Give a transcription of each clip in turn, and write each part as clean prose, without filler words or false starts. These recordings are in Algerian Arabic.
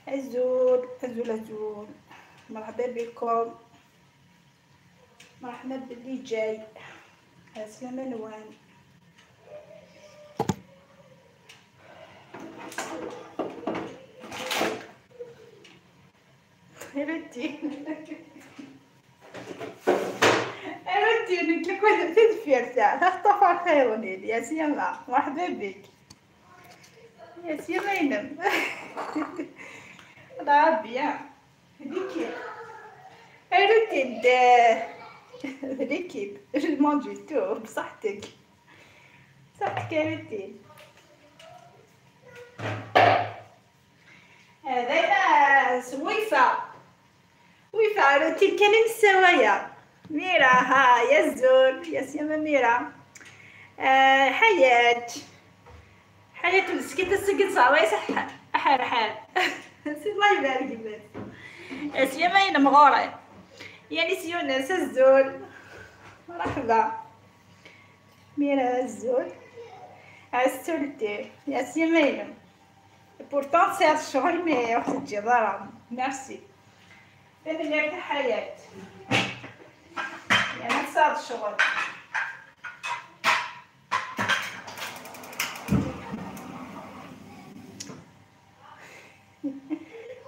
أزول أزول أزول، مرحبا بكم، مرحبا باللي جاي. عسلامة نوان. روتين روتين كيكون تدفير تاع تخطف خيروني يا سيما، مرحبا بك يا سيما ينم راه bien l'équipe روتين l'équipe je mange tout. بصحتك بصحتك يا روتين. هذا سويفة ويفا روتين كان السوايا. ميرا ها يا الزول يا سيما ميرا. حياة حياة مسكينة تسكت صعبة صح حال حال سي الله يبارك فيك يا سيما ينم غوري يعني سيونس الزول. مرحبا ميرا الزول عسولتي يا سيما ينم بورتون سير الشغل مي وقت تجي ضرا. ميرسي فين حياة يعني صار الشغل.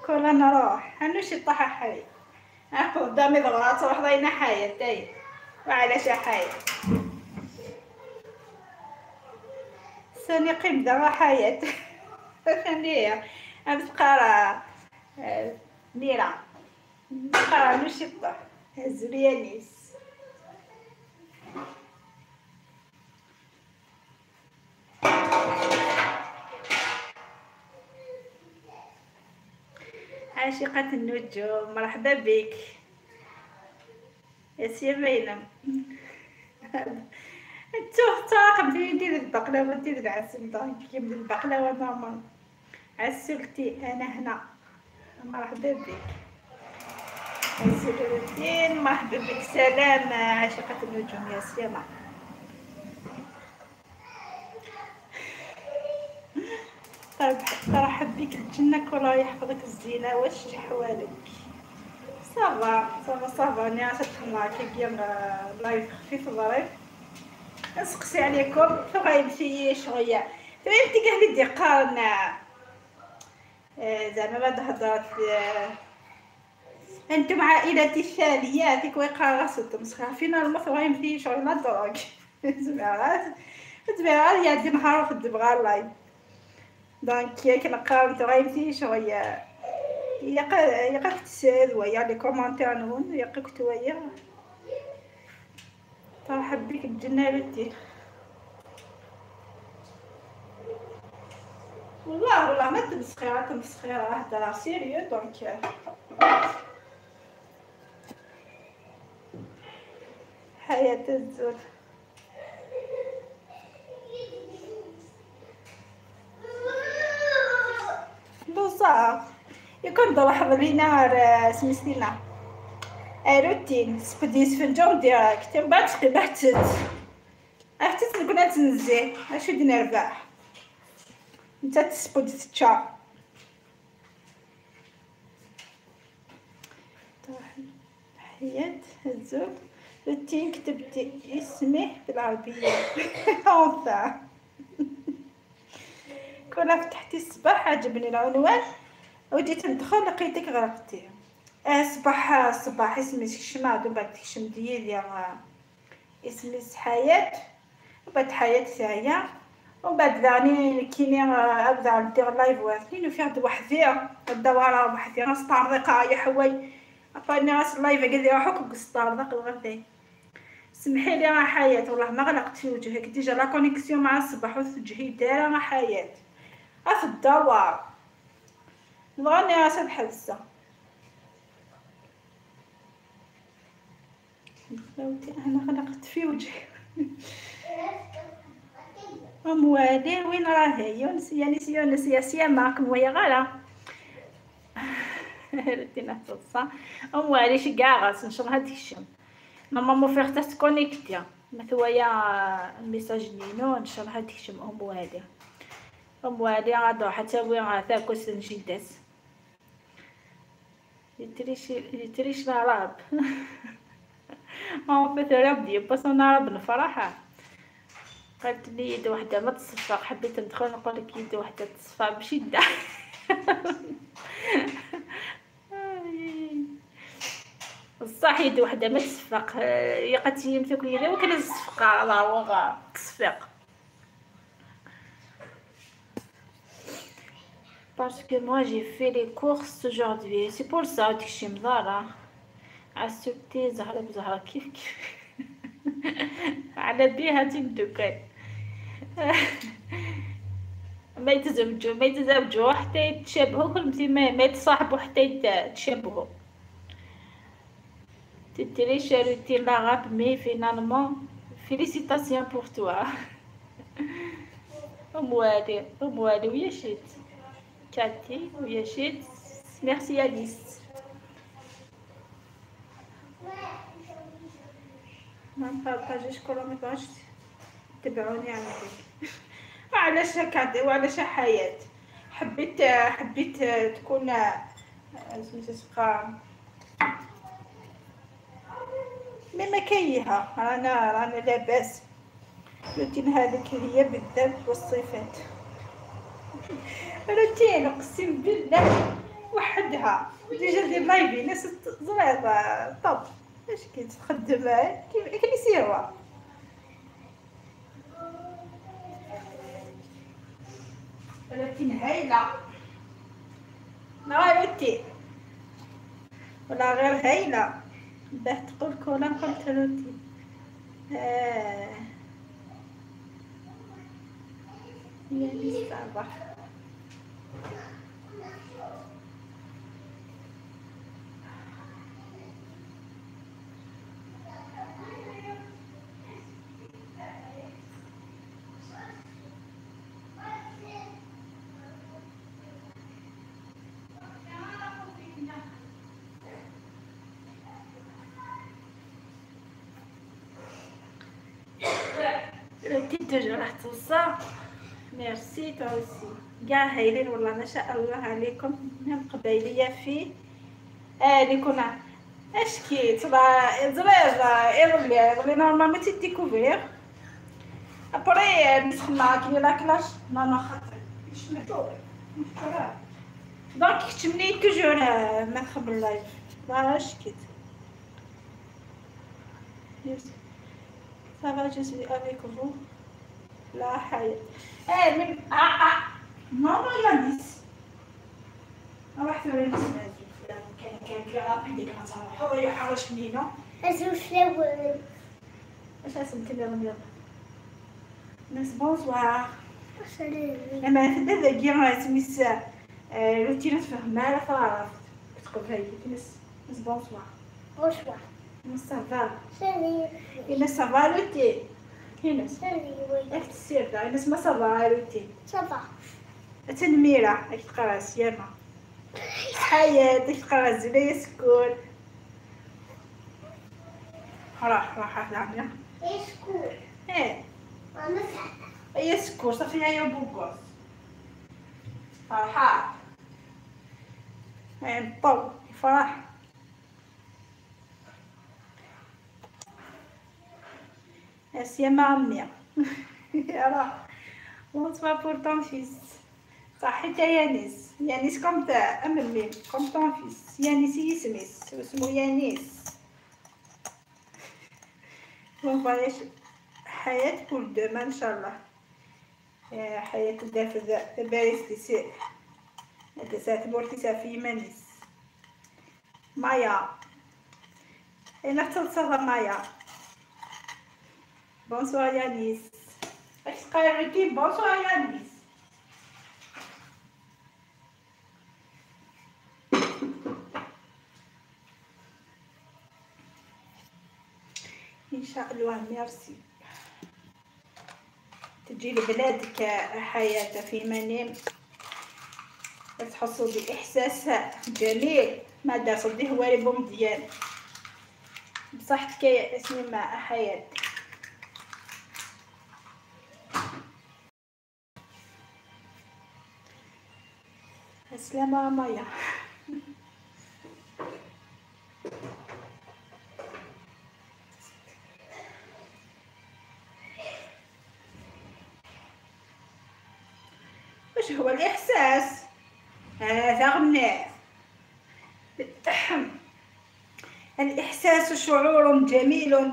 كل نروح هنوش طاح حي قدامي ضغط روح ضينا حياة تاي وعلاش حياة ساني قيم دابا حياة ثانية تبقى راه ميرا نبقى نوش طاح هزريانيس. عاشقة النجوم مرحبا بك يا سيرينا. انتو تراقب دير البقلاوه دير العسل دونك كيما البقلاوه normal. عسلتي انا هنا مرحبا بك عسلتين مرحبا بك. سلام عاشقة النجوم يا سيما. ترحب بك الجنة والله يحفظك الزينة. واش حوالك؟ ça va ça va ça va. راني عاد كي live خفيف ظريف نسقسي عليكم تغيب في شوية فهمتي كاع اللي ديقارن زعما بعد هضرات انتم عائلتي الثانية هذيك ويقرا راسو تمسخر finalement تغيب في شوية la drogue زعما زعما يا نهار في الدبغه live donc كنقرا تغيب شوية يقا تسال ويا les commentaires نون يقا كتويا. ترحب بك الجنة روتين. والله والله ما تمسخيرة تمسخيرة هضرة sérieux donc حياة الزول. بصح يكون ضرح لينا سميتينا روتين سبديس فنجان direct من بعد تقي بحتت حتى نكون تنزي اش دينا رباح انت تسبد تشا حياة الزول. روتين كتبتي اسمي بالعربية enfin كنا فتحتي الصباح عجبني العنوان وجيت ندخل لقيتك غرقتي. صباح الصباح اسمي شما دابا تكشم ديالي اسمي حياة وبعد حياة ثانية ومن بعد داني كيني ابدا ندير لايف واثنين وفي عند وحدي الدواره وحدي نستعرض يا حواي عطاني راس اللايف قال لي روحك قصطار الغدا. سمحي لي راه حياة والله ما غلقت في وجهك déjà la connexion مع الصباح وتجهي دايرة حياة في الدوار نغني راسي الحبسة. انا غلقت في وجهي. اموالي وين راهي يونس يعني يونس يا سيما كم وهي غالا ردينا تصا اموالي شي كاع غاس ان شاء الله هاديك الشم normalement فيها حتى تكونيكتيا مثويا ال message نينو ان شاء الله هاديك الشم. اموالي اموالي غادو حتى وين غا تاكل نجداس يتريش العرب. En fait ربي بس انا عرب نفرحة. قالت لي يد وحده ما تصفق، حبيت ندخل نقول لك يد وحده تصفق بشده. بصح يد وحده ما تصفق، يا قالت لي يمسك لي وكان الصفقة على تصفيق. Parce que moi j'ai fait les courses aujourd'hui, c'est pour ça داكشي مضارة عسبتي زهرة بزهرة كيف كيف على بيها تندوكان. ما يتزوجوا ما يتزوجوا حتى يتشابهوا، كل ما يتصاحبوا حتى يتشابهوا. تدري شاريتي l'arabe mais finalement félicitations pour toi. ام والي ام والي ويا شيت كاتي ويا شيت ميرسي اليس. ما نبارطاجيش كل ما بغاش تبعوني عندك. علاش هكا وعلاش حياة؟ حبيت حبيت تكون سميتها mais ما كاينها، رانا لاباس. روتين هذيك هي بالذات والصفات. روتين اقسم بالله وحدها déjà des lives ناس زريطه طب اش كتخدم كيف كيسيروا. روتين هايلة نا روتين ولا غير هايلة باه تقول كولا قلت روتين. يعني الصباح روتين toujours راح توصل. merci toi aussi كاع هايلين والله ما شاء الله عليكم. من قبايليه في اللي كنا اشكي ترى زرير يغلي يغلي normalement تي découvrir après نسخن كي la clash non خاطر donc كتمني toujours ما نخبر ال live ما شكيت. Ça va, je suis avec vous. لا حياة. ايه من non non يانيس راح ثوري نسمع كان كان كي رابيد كان هو يحرش لينا ازول فلاور. اش اسمك يلا ناس bonsoir. اما في دابا كي راه سميت روتين تفهم لا تعرف تقول هاي ناس ناس bonsoir. bonsoir ça va salut. إنا ça va روتي هنا salut. راك تسير دا إنا ما ça va روتي ça va. تنميرة راك تقرا سيامة حياة راك تقرا زلايا سكول. راح راح العمية سكول. ايه هي سكول صافي هي بوكوس فرحة طو فرح. يا عمي راه bonsoir pour ton fils. صحيت يا يانيس. يانيس comme امي comme ton fils. يانيس يسميس اسمو يانيس. bon voyage حياة pour demain ان شاء الله. حياة تبدا في باريس ليسي هذا بورتي في مانيس. مايا انا تصل مايا. bonsoir يانيس. اش قالتي bonsoir يانيس. ان شاء الله ميرسي. تجي لبلادك حياة في منام تحسوا باحساس جميل. ماذا صدي هو ريبوم ديال بصحتك يا اسمي مع حياة. السلامة مايا. الأغنية. الإحساس شعور جميل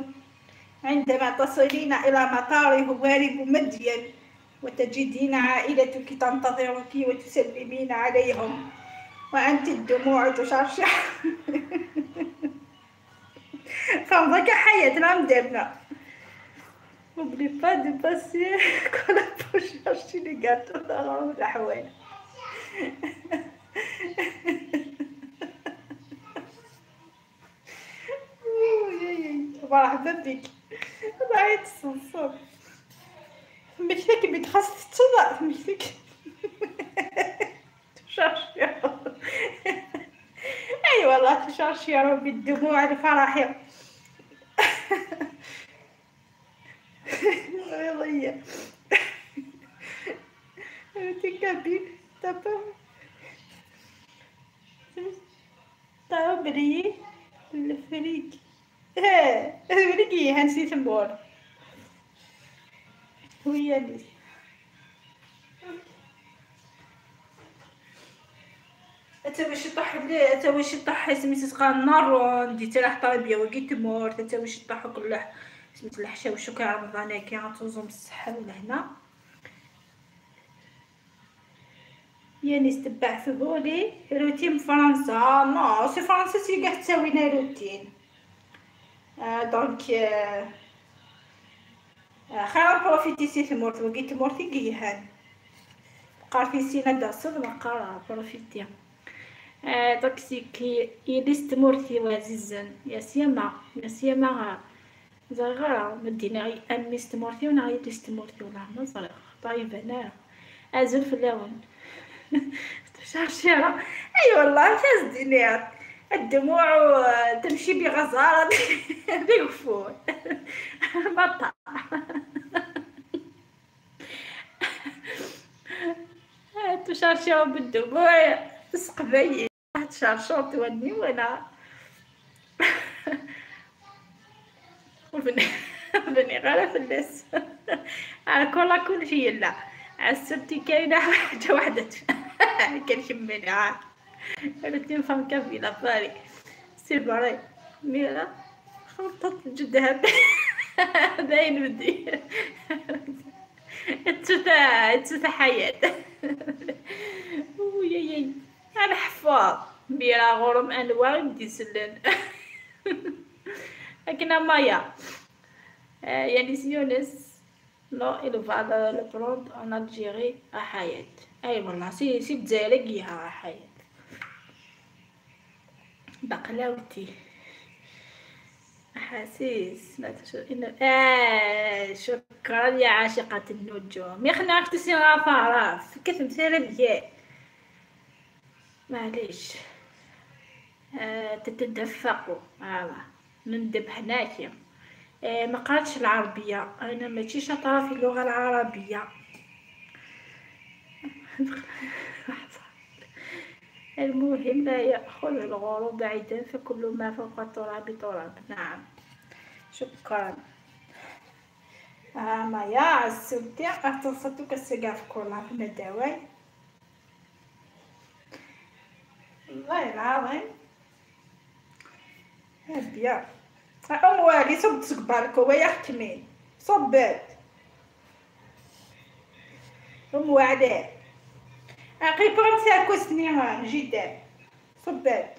عندما تصلين إلى مطار هواري بومدين وتجدين عائلتك تنتظرك وتسلمين عليهم وأنت الدموع تشرشح. فهمتك حياتنا مدرنا. N'oublie pas de passer quand la pour chercher les gâteaux dans الأحوال. مرحبا بك. رعيت الصنصور مكتك بيتخص تصدق مكتك تشرشي. اي والله تشرشي يا ربي الدموع الفرح. رياضية تكابين تابا تابري الفريق. الفريق هنسي ثمور ويا نيس. اتاوي طاح اتاوي طاح سميتو تقال النار نديت راح طربيه وقيت مور. اتاوي طاح كله سميت الحشا وشكرا رمضان كي غتوزم الصحة لهنا. يعني تبع في بولي روتين فرنسا. non c'est فرنسا c'est كاع تساوينا روتين. donc خير profiter سي ثمورت وقيت مورتي كيهان بقى في سينا داسد وقرا profiter. donc c'est كي يليست مورتي وعزيزا يا سيما يا سيما زغرا مدينا غي امي ستمورتي ونا غي تستمورتي والله ما صريخ طيب انا ازل في اللون تشرشيرة. اي والله تزدني الدموع تمشي بغزارة بغفور بطا. تشرشيرة بالدموع تسقبي تشرشرت وني وانا بني غير في الناس على كل كل شيء. لا عسلتي كاينه حاجة واحدة كنشمنها روتين فام كافي لافاري سي فري ميرا خلطت جدها باين بدي التوتا حياة. وياي انا حفاظ ميرا غرم انواع بدي سلن. لكن مايا يعني سيونس non il va le prendre en Algérie حياة. اي والله c'est c'est الجزائر كيها حياة بقلاوتي احاسيس لا تشعر. شكرا يا عاشقة النجوم. يا خنا عرفت سي غافراف كيف مثال ديال معليش. تتدفقوا voilà نندب حناكي. ما قراتش العربية انا ماشي شاطرة في اللغة العربية. المهم لا ياخذ الغروب بعيدا فكل ما فوق التراب تراب. نعم شكرا. مايا عسلتي اتصلتك السقاف كلها في الدواي والله العظيم. bien ام والي صبت بالك هو يحكمين صبت ام وعلاه اقي بغمسا كوسني جدا صبات.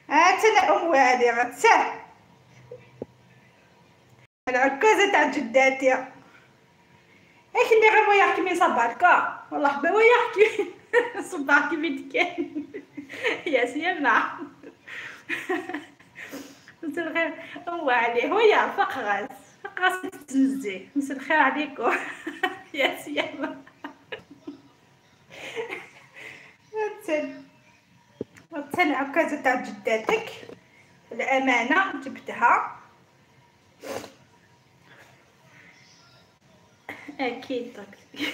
هاتنا ام والي غتسه العكازه تاع جداتي. اخي اللي غير ويحكي من صباحك والله ما ويحكي صباحك بيد كان يا سيما مساء الخير هو عليه هو فقغاس فقغاس تنزي. مساء الخير عليكم يا سيما. تن العكازه تاع جداتك الامانة جبتها اكيد. طاكسي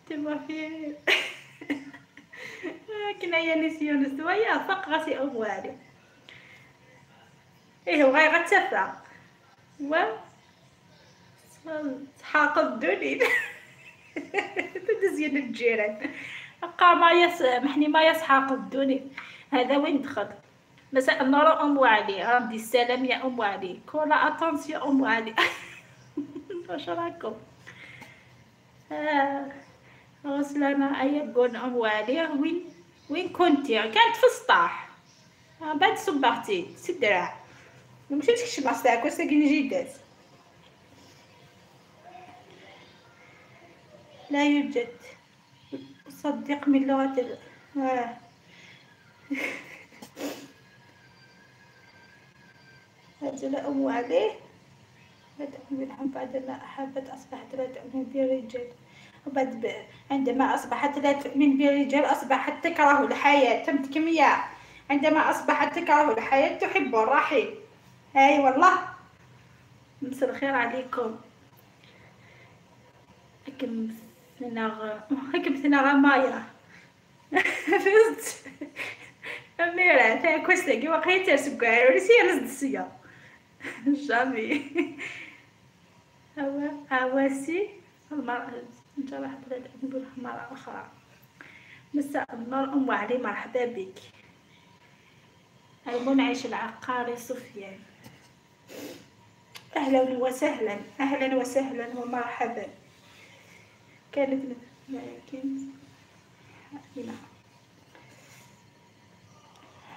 تما في كنا يا نسيون سوايا فق غاسي اموالي. ايه هو غير غتسفى و حاقد الدنيا تزين الجيران بقى ما محني ما يسحق الدنيا. هذا وين دخل. مساء النور ام علي، رمدي السلام يا ام علي، كولا اتونسيون ام علي. واش راكم؟ غسلانة ايا قول ام علي وين كنتي؟ كانت في السطاح بعد صبحتي سدرع مشيتش كشمع ساعة كوسا جدات. لا يوجد صديق من لغة هذا أم عليه لا تؤمن بالحب بعدما أحبت أصبحت لا تؤمن بالرجال، وبعد عندما أصبحت لا تؤمن بالرجال أصبحت تكره الحياة. تمت كمية عندما أصبحت تكره الحياة تحب الرحيل. أي والله. مساء الخير عليكم. كم سنة مايا فزت أميرة تا كوسلاكي وقيت سكر ولا سير السيا جامي أواسي المرأة جرحت نقول مرة أخرى. مساء النور أم علي، مرحبا بك. المنعش العقاري سفيان، أهلا وسهلا، أهلا وسهلا ومرحبا. كانت لكن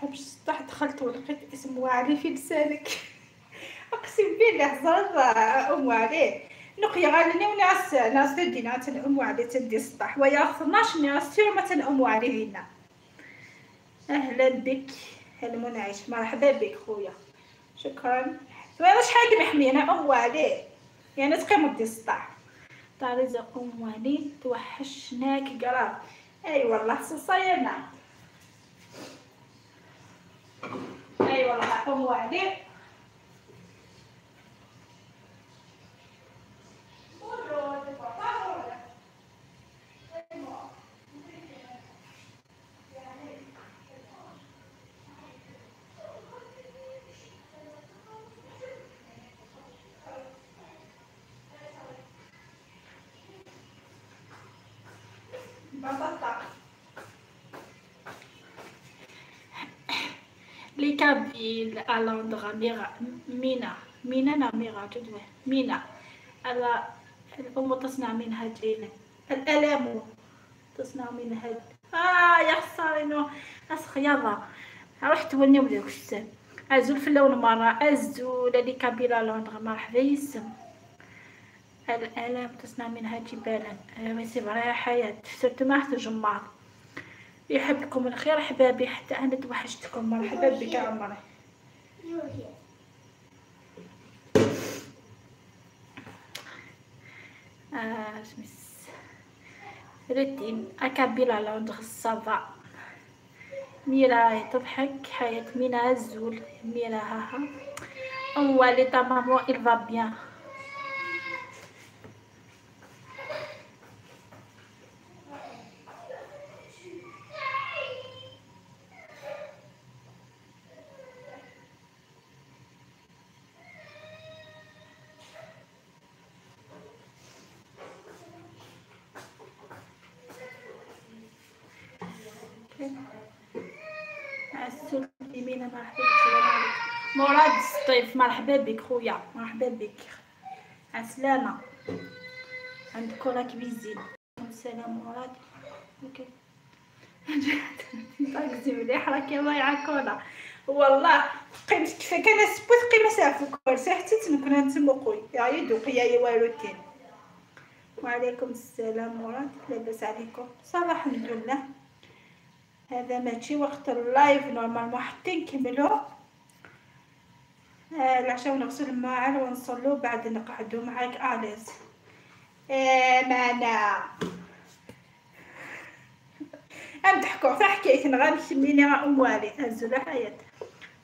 حبش السطح دخلت ولقيت اسم وعلي في لسانك. اقسم بالله زرت ام علي نقي غالني وناس ناس تدينا تن ام علي تدي السطح ويا 12 ناس سير ما تن ام علي هنا. اهلا بك المنعش، مرحبا بك خويا، شكرا. وانا شحال محمينا ام علي يعني تقيم دي السطح. طريزة ام علي توحشناك قراب. اي والله صينا. اي والله ام علي. Les Kabyles à Londres, ميرا مينا مينا نا ميرا تدوي مينا. الأم تصنع منها جيل، الألام تصنع منها يا خسارة إنه أسخياضة رحت وني ولا كشتان أزول في اللون مرة أزول les Kabyles à Londres. مرحبا يسم. الآلام تصنع منها جبالا. mais c'est vrai حياة surtout ما تجمع. يحبكم الخير حبابي، حتى انا توحشتكم. مرحبا بك يا عمري. سميس ريتين اكابيلا لوندغ ça va. ميرا تضحك حياة مينا الزول ميرا هاها. اولي ta maman elle va bien. مرحبا بك، السلام عليكم. مراد السطيف مرحبا بك خويا، مرحبا بك، عسلامة. عند كولا cuisine. السلام مراد. OK طاكسي مليح راكي ضايعة كولا والله. قيمت كيف كان سبوت قيمة ساعة كل حتى تنكون نتمقوي يا يدوق يا والو تين. وعليكم السلام مراد، لاباس عليكم؟ ça va الحمد لله. هذا ماشي وقت ال live normalement حتى نكملو العشاء ونغسل الماعن ونصلو بعد نقعدو معاك à l'aise. معنا نضحكو حتى حكاية غنكملي غا ام والي هزو حياة.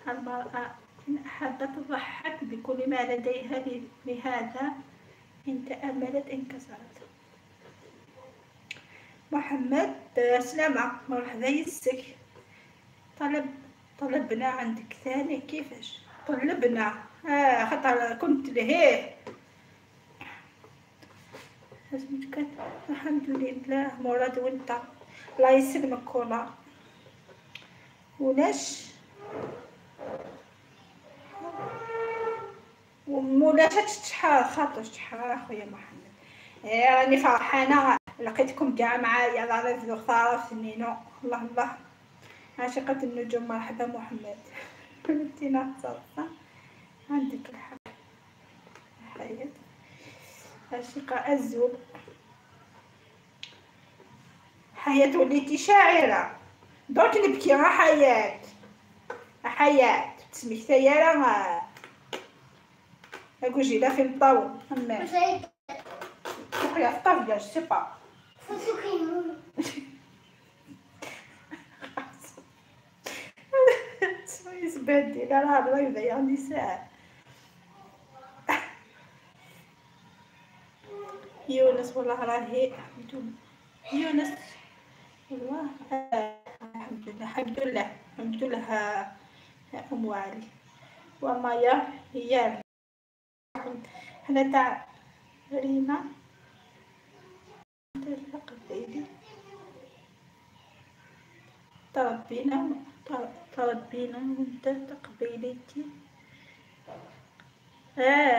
المرأة إن أحبت تضحك بكل ما لديها، لهذا إن تأملت انكسرت. محمد سلامة مرحبا يسك. طلبنا عندك ثاني كيفاش طلبنا؟ خاطر كنت لهيه. لازم الحمد لله مراد وانت الله يسلمك كولا ولاش ومولاش شحال خاطر شحال اخويا محمد. راني فرحانة لقيتكم كاع معايا لا ذو ثلاث سنين. الله الله عاشقة النجوم مرحبا محمد. انتينا تصرفة عندك الحق حياة عاشقة أزول حياة وليتي شاعرة درك نبكي راه حياة حياة تسميك ثيارة راه أكوجي لا في الطاو أما تقرا في طاولة جو سي با يسبدي لا راه الله يضيع النساء. يونس والله راهي يونس والله الحمد لله الحمد لله الحمد لله ام علي ومايا هي حنا تاع رينا تربينا تربينا وانت تقبيلتي.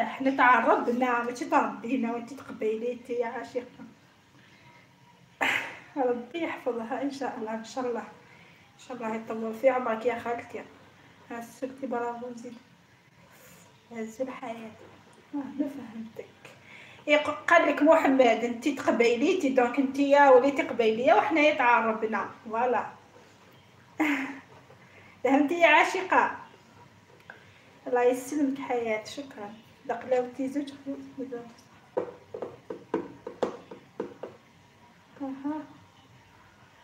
حنا تعربنا ماشي تربينا وانت تقبيلتي يا عاشقه. ربي يحفظها ان شاء الله ان شاء الله ان شاء الله يطول في عمرك يا خالتي. هسكتي برافو زيد هز الحياة. انا فهمتك. قال لك محمد انت تقبيليتي donc انت يا وليتي قبيليه وحنايا تعربنا voilà. فهمتي يا عاشقه؟ الله يسلمك حياة شكرا. دقلاوتي زوج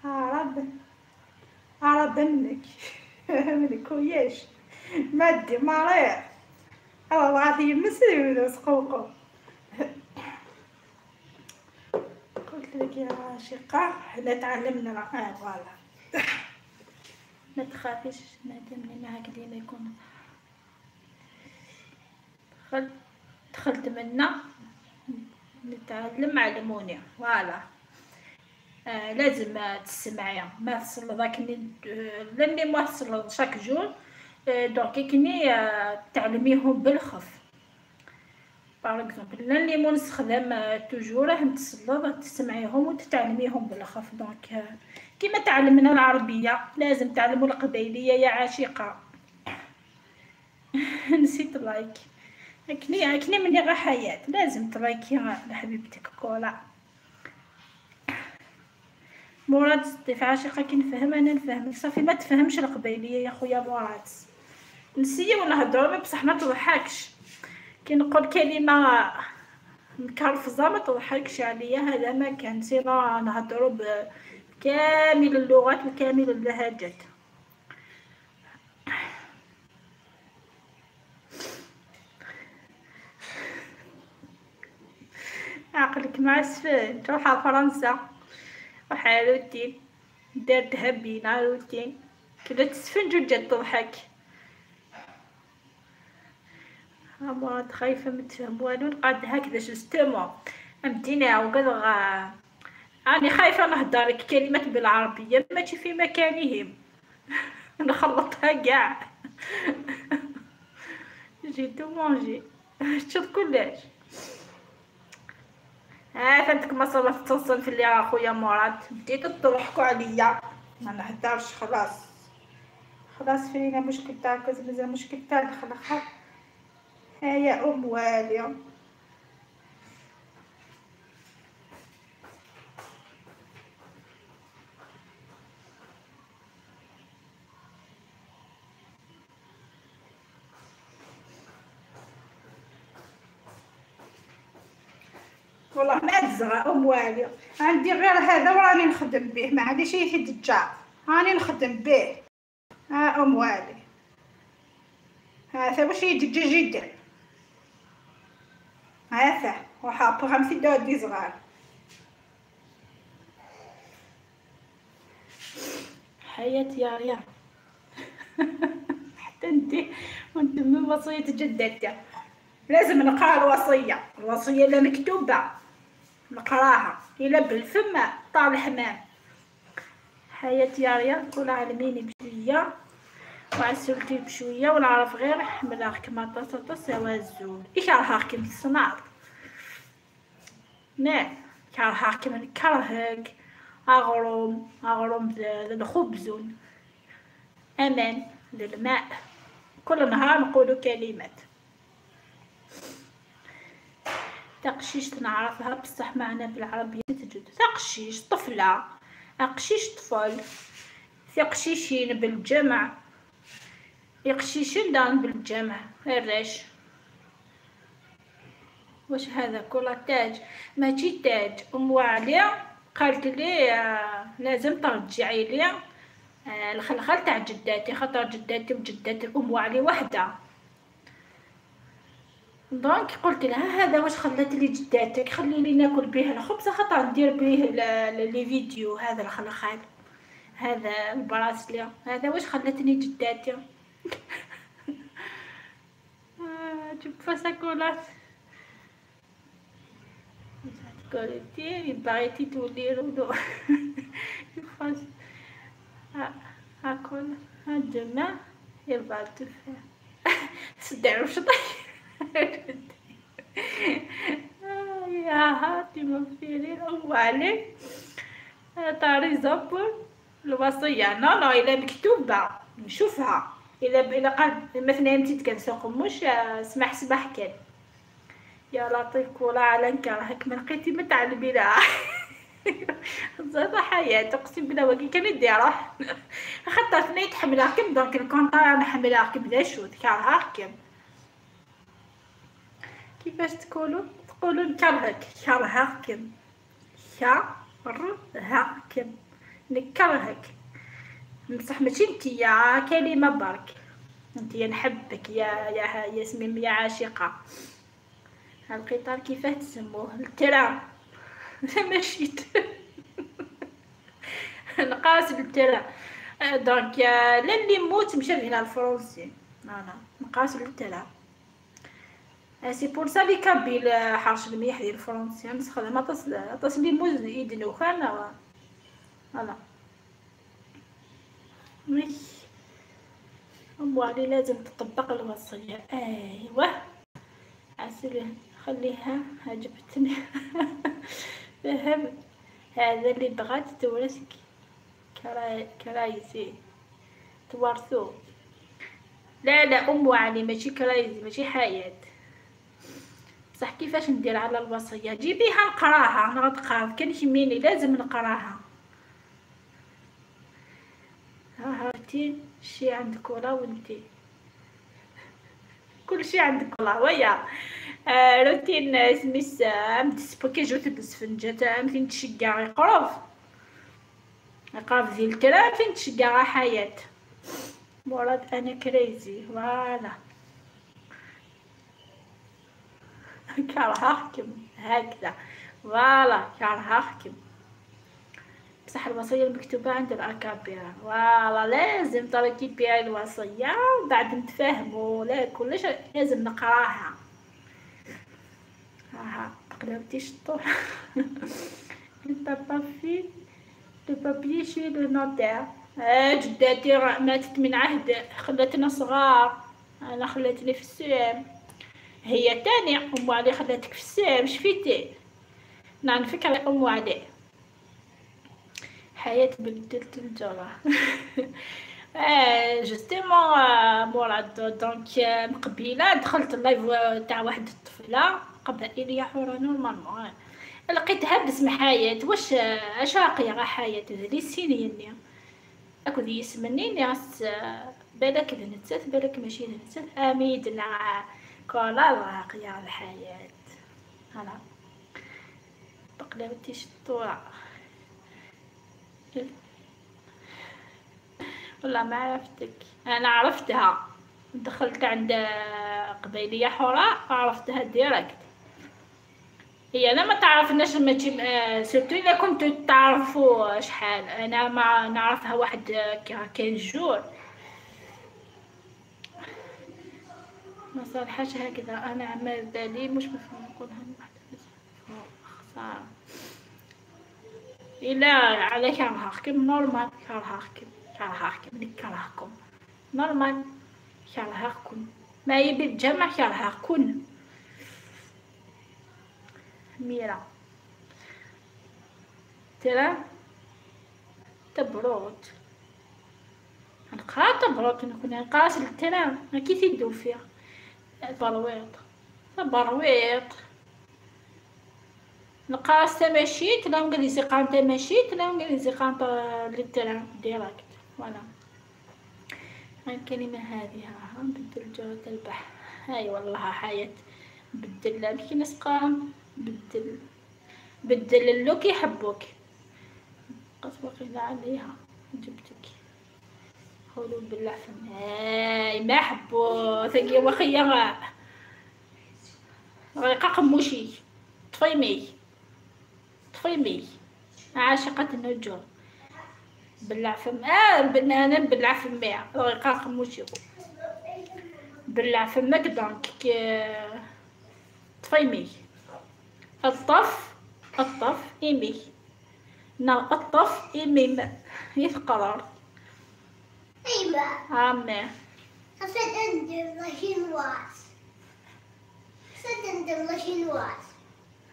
هرب هرب منك منك وياش مادي مريض الله العظيم مسلم ولا سقوقو. قلت لك يا عاشقه حنا تعلمنا فوالا ما تخافيش نادمني معاك ديما يكون دخلت منا نتعلم علموني فوالا. لازم تسمعي ما تصل لاني ما تصل chaque jour donc كني تعلميهم بالخف. par exemple لاني مو نستخدم toujours راهم تصل تسمعيهم وتتعلميهم بالخف. donc كيما تعلمنا العربية لازم تعلموا القبيليه يا عاشقه. نسيت like كني مني غا حياة لازم تلايكي لحبيبتك كولا. مراد الضيف عاشقه كي نفهم انا نفهمك صافي ما تفهمش القبيليه يا خويا مراد. نسيه ولا هضروا بصح ما تضحكش كي نقول كلمة مكرفزه ما تضحكش عليا. هذا ما كان sinon نهضروا بكامل اللغات وكامل اللهجات. عقلك مع السفن تروح على فرنسا روح على روتين دار ذهبينا روتين كذا تسفنج وجات تضحك. مراد خايفة ما تفهم والو نقعد هكذا justement فهمتيني. وكذا راني خايفة نهضر لك كلمات بالعربية ماشي في مكانهم نخلطها كاع. j'ai tout mangé شفت كلش. فهمتك ما صرت تصل في اللي اخويا مراد بديتو تضحكوا عليا ما نهدرش خلاص خلاص. فينا مشكل تاع مازال مشكل تاع الخلخال. ها يا ام والي والله ما تزرع ام والي عندي غير هذا وراني نخدم به ما عنديش في دجا راني نخدم به. ها ام والي هذا واش يدجا جدا هذا وحاب 50 دو صغار. حياة يا ريان. حتى تنتي وانت وصية جدتي. لازم نقرا الوصية، الوصية لا مكتوبة نقراها إلا بالفم طار الحمام. حياة يا ريان كل علميني بشوية وعسلتي بشوية ونعرف غير حملاك ما تصطص الزول. إكرهك من الصناط نعم كرهك من كرهك. أغروم أغروم الخبز أمان للماء. كل نهار نقولوا كلمات. تقشيش نعرفها بصح معنا بالعربية تجد. تقشيش طفلة، أقشيش طفل، تقشيشين بالجمع، يقشيشين دان بالجمع. الرش واش هذا كل تاج ماشي تاج. ام وعلي قالت لي لازم ترجعي لي الخلخال تاع جداتي، خاطر جداتي وجدات الام وعلي وحده. donc قلت لها هذا واش خلات لي جداتك، خليني ناكل به الخبز خاطر ندير به les vidéos. هذا الخلخال، هذا ال bracelet، هذا واش خلتني جداتي. جيب فاساكولات كولتي بغيتي تولي رودو. فاس هاكل هاد يربع التفاح تصدع وش طيب يا هاتي مفيرين ام علي طاري زبر الوصية. نو نو إلا مكتوبة نشوفها. إلا قال مثلا متيت كنسوق مش سمح سمح كان يا لطيف كولا على نكرهك ما لقيتي ما تعلمي لها. زاد حياة اقسم بالله وكي كان يديره خاطر ثني تحملها كم دونك الكونطرا نحملها كم بلا شو كرهها كم. كيفاش تقولوا؟ تقولوا نكرهك، كرهك كرهك نكرهك. بصح ماشي نتيا كلمة برك، نتيا نحبك يا يا ياسمين يا عاشقة. القطار كيفاه تسموه؟ ال train ماشي نقاس بال train. donc لا اللي موت مشى هنا الفرنسي voilà نقاس بال train. c'est pour ça les Kabyles حرش الميح ديال الفرنسي نسخدم اطاس les mots يدنو خانا voilà. oui ام علي لازم تطبق الوصية. ايوا عسل خليها عجبتني. فهم هذا اللي بغات تورث كرايزي تورثو. لا لا ام علي ماشي كرايزي ماشي حياة. بصح كيفاش ندير على الوصية؟ جيبيها نقراها، انا غتقرا كان يهمني لازم نقراها. ها هاتي شي عندك ولا ولدي كلشي عندك والله. ويا روتين سميس ام تسبوكي جو تدسفنجات ام فين تشقع يقرب يقرب ديال الكلام فين تشقع حياة مراد. انا كريزي فوالا كرهكم هكذا فوالا كرهكم. بصح الوصية المكتوبة عند الأكابير فوالا لازم تركيبي الوصية بعد نتفاهموا. لا كلش لازم نقراها. ها قلبتي شطور. بابا في le papier chez le notaire. جداتي ماتت من عهد خلاتنا صغار، انا خلاتني في ال CEM، هي تاني ام علي خلاتك في ال CEM. شفيتي نعم فكرة ام علي حياة بدلت الجرة. justement مراد donc من قبيلة دخلت ال live تاع واحد الطفلة قبائليه حره normalement، لقيتها باسم حياة. واش اش راقية غا حياة لي سينيني اكو ذي يسمني غاس بالك نتسات بالك ماشي نتسات اميدنا كولا راقية الحياة. هلا بقلاوتي شطوره والله ما عرفتك. انا عرفتها دخلت عند قبيليه حره عرفتها direct. هي انا ما تعرفناش ماشي surtout الا كنتو تعرفوا شحال انا ما نعرفها واحد 15 jours. صالحاش هكذا. انا عمال بالي مش مفهوم نقولها لوحدها خسارة. الا على كرهكم normal، كرهكم كرهكم نكرهكم normal، كرهكم ما يبي الجمع كرهكن. ميرا ترى تبروت نقرا تبروت نكون نقرا الترى كي تيدو فيها برويط برويط نقرا تماشيت لا انجليزي قام تماشيت لا انجليزي قام لل train direct voilà. الكلمة هذه ها بدل جرة البحر هاي والله حياة بدل كي نسقام بدل بدل اللوك يحبوك قد عليها جبتك قولوا بالله هاي ما حبو ثقي وخيا غيقا قموشي طفيمي طفيمي عاشقة النجوم بلع فم انا نبلع فمي غيقا قموشي بلع فمك دونك طفيمي الطف الطف إيمي نا الطف إيمي يتقرر. أيوة عمي سدندم لاشينواز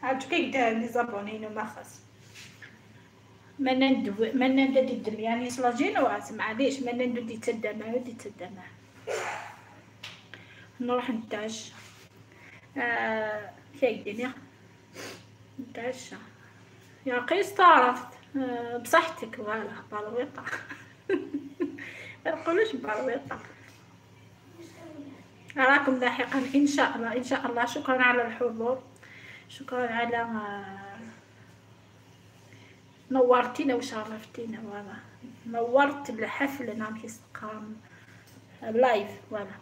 عاد كي كدا لي زابوني ما خاص ما ندو ما ندو دم يعني سلاجينواز معليش ما ندو دي تدمع دي تدمع. نروح نتعشى كاين نتعشى يا قيس تعرفت بصحتك voilà برويطه ما نقولوش برويطه. أراكم لاحقا إن شاء الله إن شاء الله. شكرا على الحضور، شكرا على نورتينا وشرفتينا voilà نورت الحفل نعم كيستقام live voilà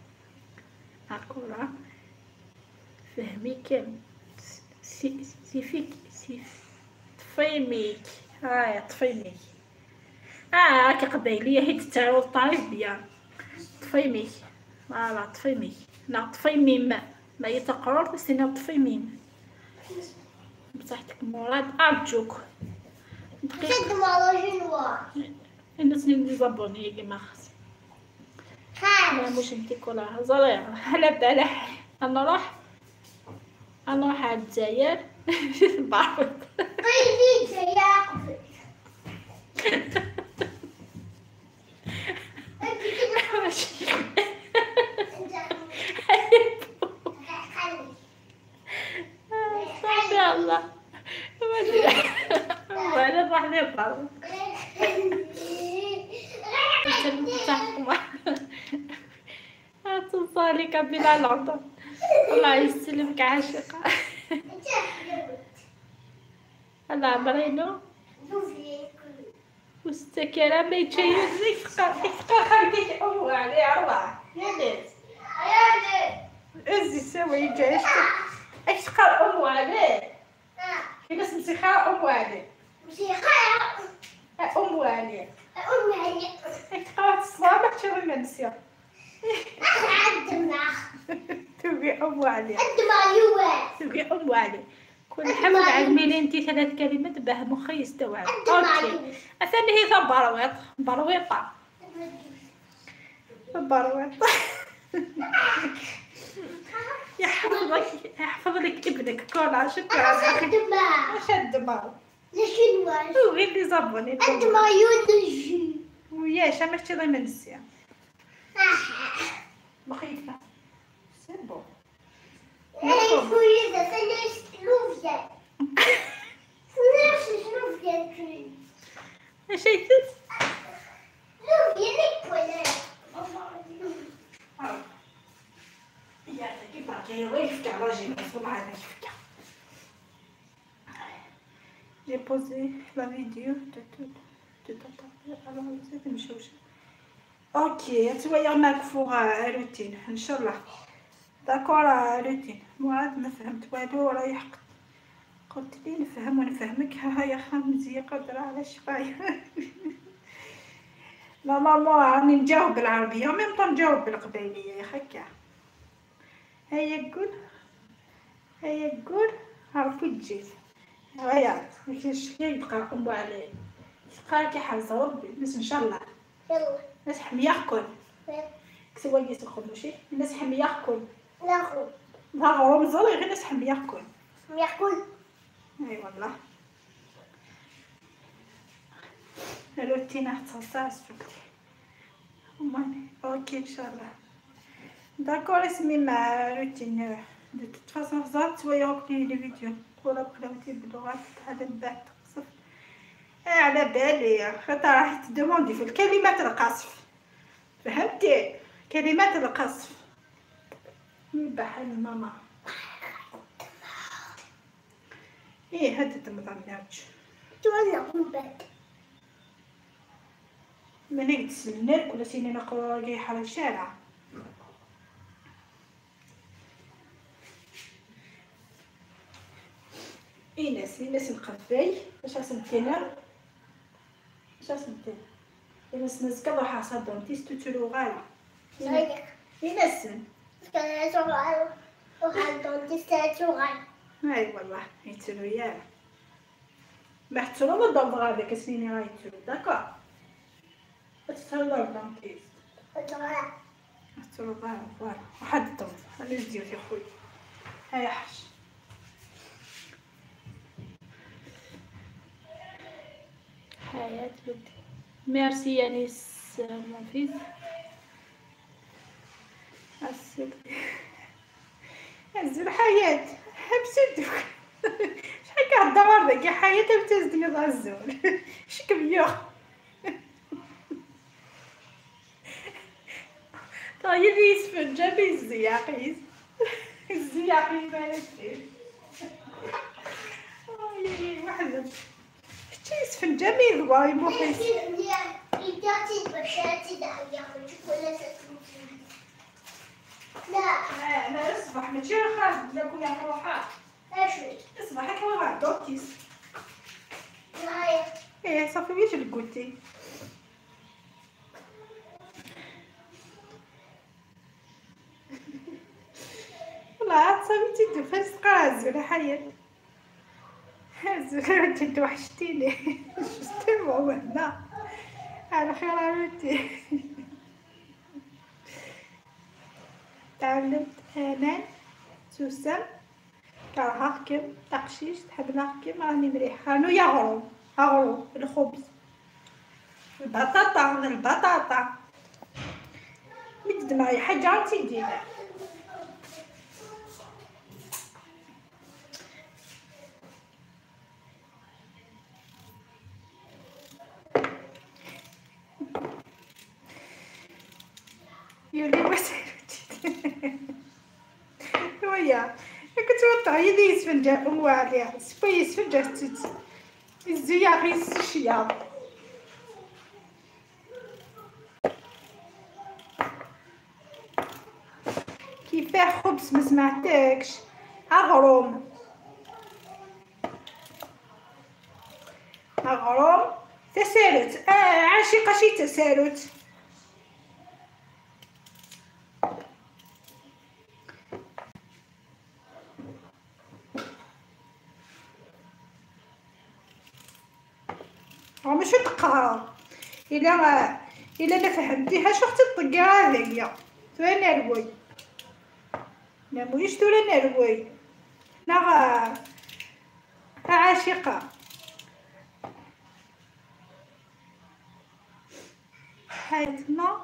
هاكولا فهمي كم سيفيك سيف طفيميك هاي طفيميك هاكا قبايلية هي تتعاود طريف بيا طفيميك voilà طفيميك نا طفيميم ما يتقرر بس انا طفيميم. بصحتك مراد ارجوك دقيقة الناس اللي زابوني كيما خاص لا مش انتي كلها زرير على بالح نروح نروح على الجزائر بعرف الله ولا نروح نبرد توصلي كابيلا لندن. الله يسلمك عاشقة. الله برينو وستكرا ما يتشيزك خليك أمو عليه أرواح يا ناس ازي سوي جاي اش تقال أمو عليه كي ناس مسيخة أمو عليه مسيخة أمو عليه أمو عليه تقرا الصلاة تشري ما نسيا تبغي أم علي تبغي أم علي كل حمد علميني انتي ثلاث كلمات باه مخي يستوعب. OK الثاني هي برويط برويطة برويطة يحفظك يحفظ لك ابنك كولا. شكرا اخي. واش الدماغ وغير les abonnés وياش ماشي غير ما نسيا مخيفة c'est bon. J'ai posé la vidéo de tout alors OK توا ماكفوغ روتين ان شاء الله d'accord روتين. مراد ما فهمت والو رايح قلت لي نفهم ونفهمك. ها يا خمزي قادرة على شفايا. normalement راني نجاوب بالعربية و même temps نجاوب بالقبايليه يا خكا. هيا قول هيا قول عرفوا تجيت هيا ما كاينش يبقى ام علي تبقى كي حاز ربي الناس ان شاء الله. يلا الناس حمياكل كسوا يسخن ماشي الناس حمياكل ناخذ نهار مزال غير الناس حمياكل حمياكل. اي والله روتينا حتى ساعة وماني OK ان شاء الله d'accord. اسمي مع روتين de toute façon زارت شوية les vidéos ولا بقلاوتي باللغات هذا البعد قصف. على بالي خاطر راح ت demander في الكلمات القصف، فهمتي؟ كلمات القصف بحال ماما. ايه هاد تمضمناش تولع من بعد ماني تسناك ولا سيني نقرا كي حال الشارع. ايناس ايناس القفاي باش سمتينا باش سمتينا ايناس نزكا روح صدم تيستو تلو غالا ايناس اي والله يتلو يالا ما حتلو ما ضرب غادي كسنيني راه يتلو داكور تتهلا دونتيست تتهلا فوالا واحد الضرب انا جديد يا خويا. هيا حش حياة ودي. ميرسي يانيس مون فيس. هزو الحياة حبسي دوك شحال كهضر داك حياة بتزدني الزول شكبيو طيب يسفن جابي الزياقيز الزياقيز مالتي واحد يسفن جميل واي موحيس. لا لا الصباح ماشي خارج لا كنا نروحها. الصباح كنا غا دوكيس. ايه صافي ويش الكوتي. والله صافي تدو فاش تقرا زولا حياة. زولا انت وحشتيني جوستومون هنا على خير عملتي. تعلمت امان سوسن كرهاكم تقشيش تحب نحكم راني مليحة. رانو يغرو غرو الخبز البطاطا البطاطا مد معايا حاجة تيدينا. يولي ويا كنت وطع يدي يسفنجا هو عليها سبا يسفنجا تت الزيا غير الشيا. كيفاه خبز ما سمعتكش. اغروم اغروم تسالت. عاشقه شي تسالت. ماشي تقرا الا ما فهمتيهاش وقت تطقيها هذيا تورا نروي نمويش تورا نروي نا عاشقه حياتنا.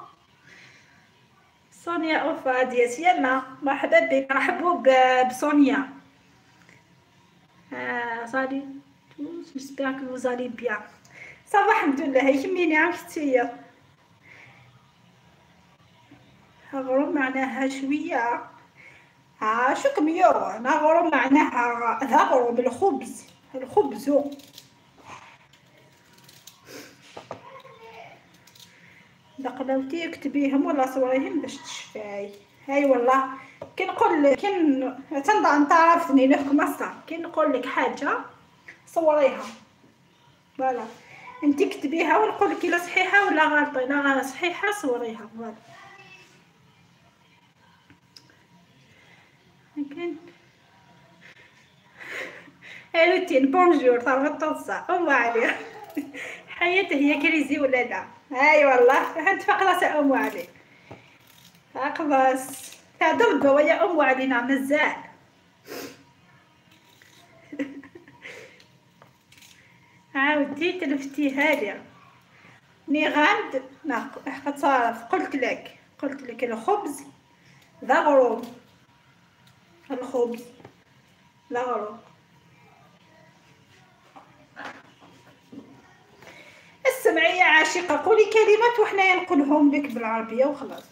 سونيا اوفا ديال يما مرحبا بك. رحبوا بسونيا. Salut tous, j'espère que vous allez bien. Ça va الحمد لله. هي كميني عرفتي غرو معناها شوية. شو كميو انا غرو معناها غرو بالخبز الخبز. بقلاوتي اكتبيهم ولا صوريهم باش تشفاي. هاي والله كي نقول كي تنضع انت عرفتني لكم اصلا كي نقول لك حاجة صوريها voilà انت كتبيها ونقول لك الا صحيحه ولا غلطه. الا صحيحه صوريها voilà. كان روتين bonjour تاع ام علي. حياته هي كريزي ولا لا؟ اي والله انت فقرة ام علي خلاص تاع ويا ام علي نعم مازال. عاودتي تلفتيها لي نغامد تصرف. قلت لك الخبز ذا غروب، الخبز ذا غروب. السمعية عاشقة، قولي كلمات وحنايا نقولهم لك بالعربية وخلاص.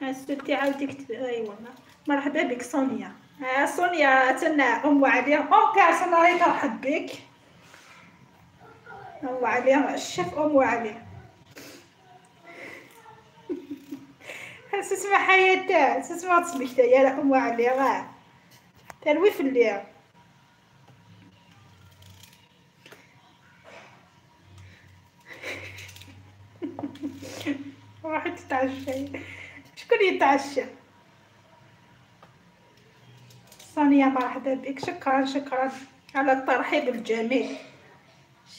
السلتي عاودي كتب. ايوا مرحبا بك سونيا. سونيا تنا ام علي ام كاسن راهي ترحب بك. ام علي الشيف ام علي. تسمع حياة تسمع تسمك يا ام علي غا تروي في الليل. روحي تتعشي. شكون يتعشى؟ سونيا مرحبا بك، شكرا شكرا على الترحيب الجميل.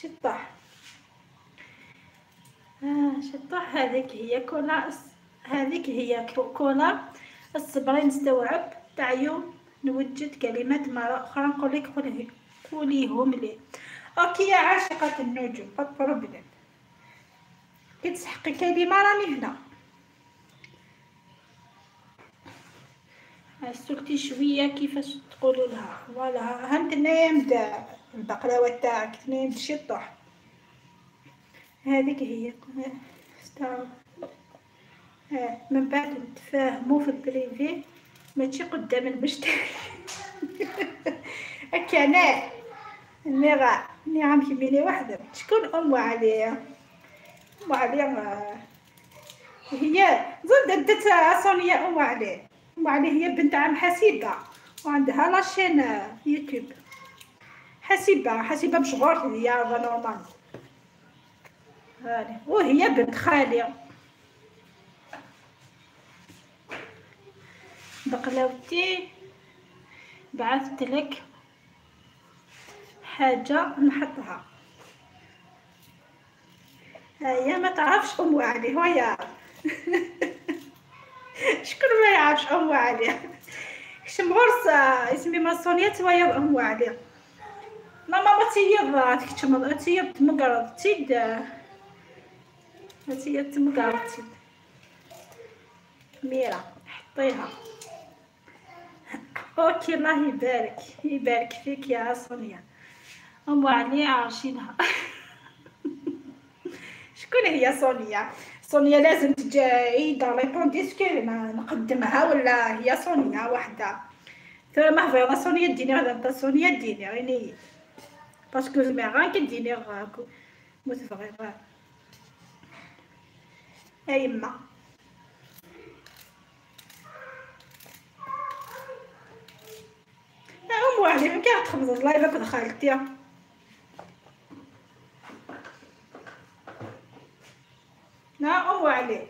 شطح شطح هذيك هي كولا، هذيك هي كولا. الصبرين نستوعب تاع يوم نوجد كلمات مرة أخرى نقول لك قوليهم لي. OK يا عاشقة النجوم pas problème، كي تسحقي كلمة راني هنا. سلتي شوية كيفاش تقولوا لها voilà. ها تنايم البقلاوه تاعك، تنايم شطح. هذيك هي من بعد نتفاهموا في ال privé ماشي قدام المشتري. هكا انا نغا نعم كيميني وحده. شكون ام علي؟ ام علي هي ظن دت سونيا. ام علي، ام علي هي بنت عم حسيبه وعندها la chaîne يوتيوب. حسيبه حسيبه مشهورة هي normal، وهي بنت خالي. بقلاوتي بعثت لك حاجة نحطها. هيا ما تعرفش ام علي هو شكون ما يعرفش ام علي؟ شمغرس اسمي ماسونيا توايا ام علي. ماما تيض تكتم تيض تمقرض تيد تيض تمقرض تيد. ميرا حطيها. OK الله يبارك يبارك فيك يا سونيا. ام علي عارشينها. شكون هي سونيا؟ سونيا لازم تجي عيده répondez est-ce que نقدمها ولا هي سونيا وحده؟ ترى ما فيها سونيا ديني غادا سونيا ديني راني parce que زعما غا كديني متفغي غا يا يما. ام علي ما كتخبز الله يبارك خالتي. لا ام علي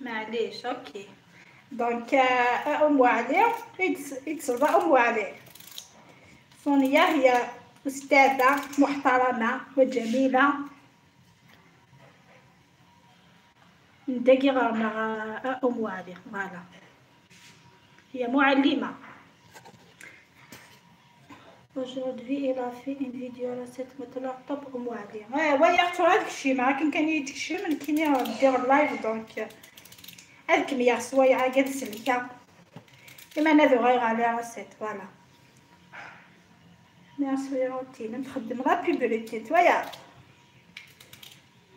معليش. OK donc ام علي يتصل ام علي. سونيا هي أستاذة محترمة وجميلة. ندقي غير أم علي voilà، هي معلمة. Aujourd'hui elle a fait une vidéo recette مطلع طب أم علي. ويا اختو هذاك الشيء معاك كان يديك الشيء من كيني دير live donc هذيك مية سوايع كاع سلكة إما نادو غير على recette voilà. ميرسي روتين نخدم la publicité تويا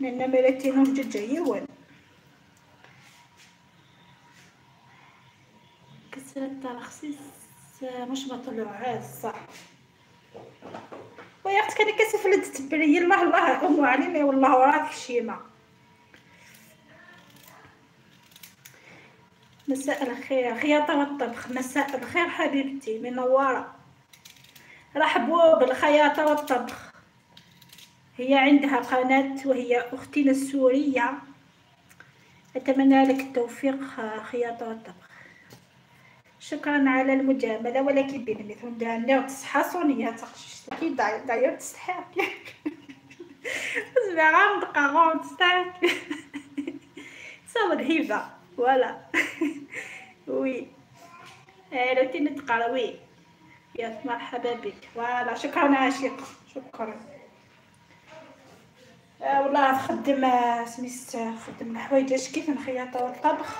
لان ملاتي نوجد جايون كسرة ترخصيص مش مطلوع صح. ويا اختي كان كسفلت تبري الله الله ام علي والله وراك الشيمه. مساء الخير خياطة والطبخ. مساء الخير حبيبتي منورة. رحبوا بالخياطة والطبخ، هي عندها قناة وهي أختنا السورية. أتمنى لك التوفيق خياطة والطبخ. شكرا على المجاملة، ولكن بالمثل دار تصحى صونية تقشش داير تصحى زعما غندقا تستحق صور هبة voilà oui روتين تقرا oui يا مرحبا بك voilà. شكرا عاشقة شكرا. والله تخدم سميت تخدم الحوايج اش كيف الخياطة والطبخ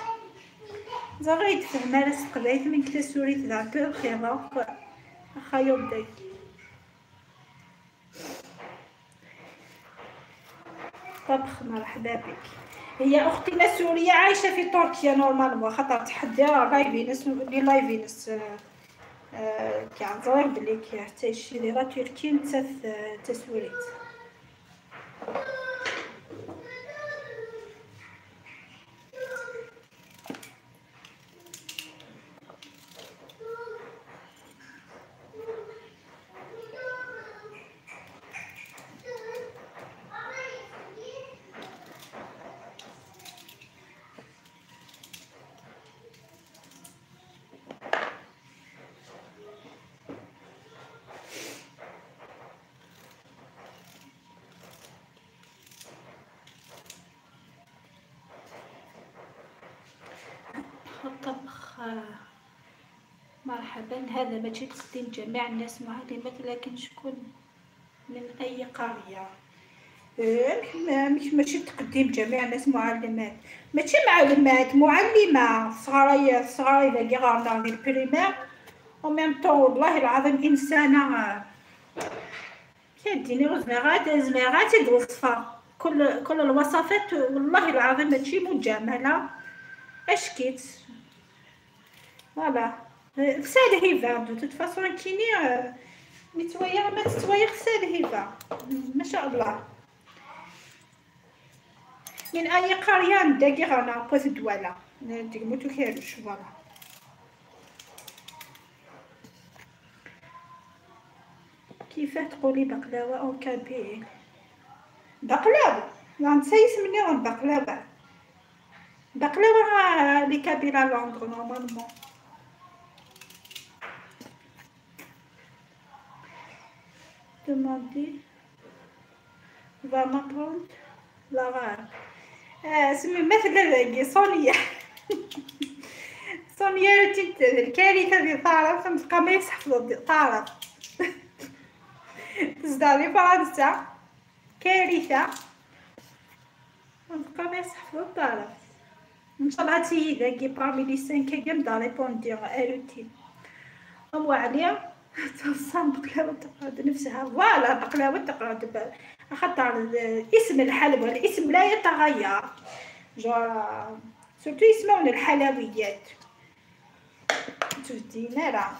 زغيت فهم راس قبايت من كلا سوريت ذاك خيرة خايوب داك طبخ. مرحبا بك. هي اختنا سورية عايشه في تركيا normalement، خاطر تحدي لايفينس لي لايفينس كيعذر بلي حتى شي ديرا تركي نتا تسوريت. الطبخ مرحبا. هذا ماشي تقديم جميع الناس معلمات، لكن شكون من اي قرية؟ مش ماشي تقديم جميع الناس معلمات، ماشي معلمات معلمه صغاريه صغاريه اللي غارنا ديال ال primaire و même temps. والله العظيم انسانه كديني زميغات زميغات الوصفة كل الوصفات والله العظيم ماشي مجاملة. اشكيت voilà غسال هيفا de toute façon كيني متويا ما تتويا غسال هيفا ما شاء الله. من اي قرية نداكي غانا بوز دوالا نديك موتو كيروش voilà. كيفاه تقولي بقلاوه او kabyle؟ بقلاوه نسيت مني غن بقلاوه بقلاوه les Kabyles à Londres normalement. Demander va m'apprendre l'arabe. سمي مثلا صونيا صونيا الكارثة ديال تعرف تبقى ما يحفظ تعرف تزداد فرنسا كارثة تبقى ما يحفظ تعرف. ان شاء الله تي ذاكي parmi les 5 كام دا répondre روتين ام عليا توصل بقلاوه تقعد نفسها voilà. بقلاوه تقعد خاطر اسم الحلوى الاسم لا يتغير genre surtout يسمون الحلويات تدينا راه.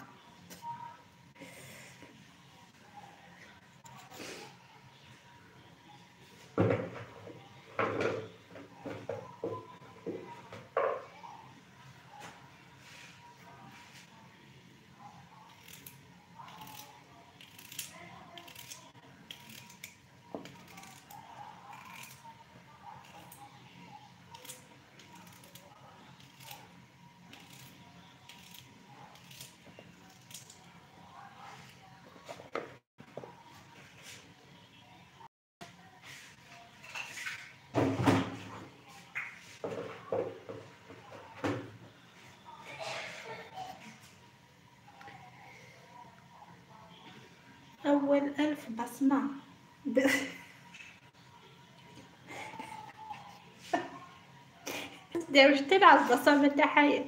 أول 1000 بصمة داوش تلعب البصمة تاع حياة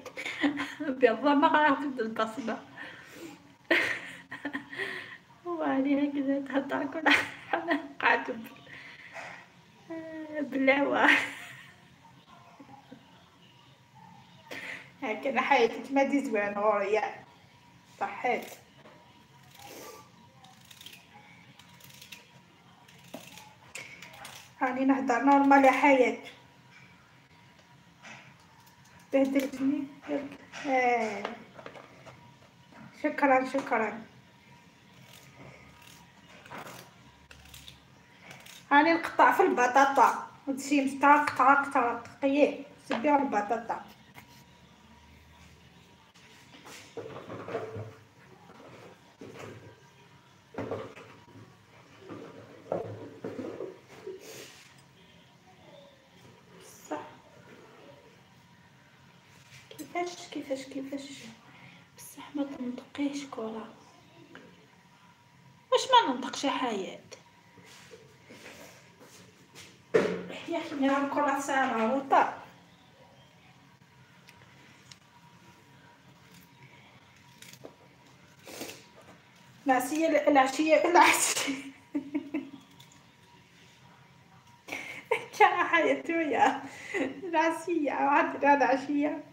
بيضة ما غناخد البصمة وعلي هكذا تهضر كل حنا قعدت بالهوا هكذا حياتك ما دي زوين غورية صحيت. راني نهضر normal يا حياة. بهدلتني. شكرا شكرا. راني نقطع في البطاطا وتسيم طرق طرق طرق قيه سبيع البطاطا. بصح كيفاش كيفاش كيفاش بصح ما تنطقيش كرة. واش ما ننطقش حياة يا اخي؟ نلعب كرة ساعة وطا. العشية العشية العشية كان حياتي يا العشية عاد العشية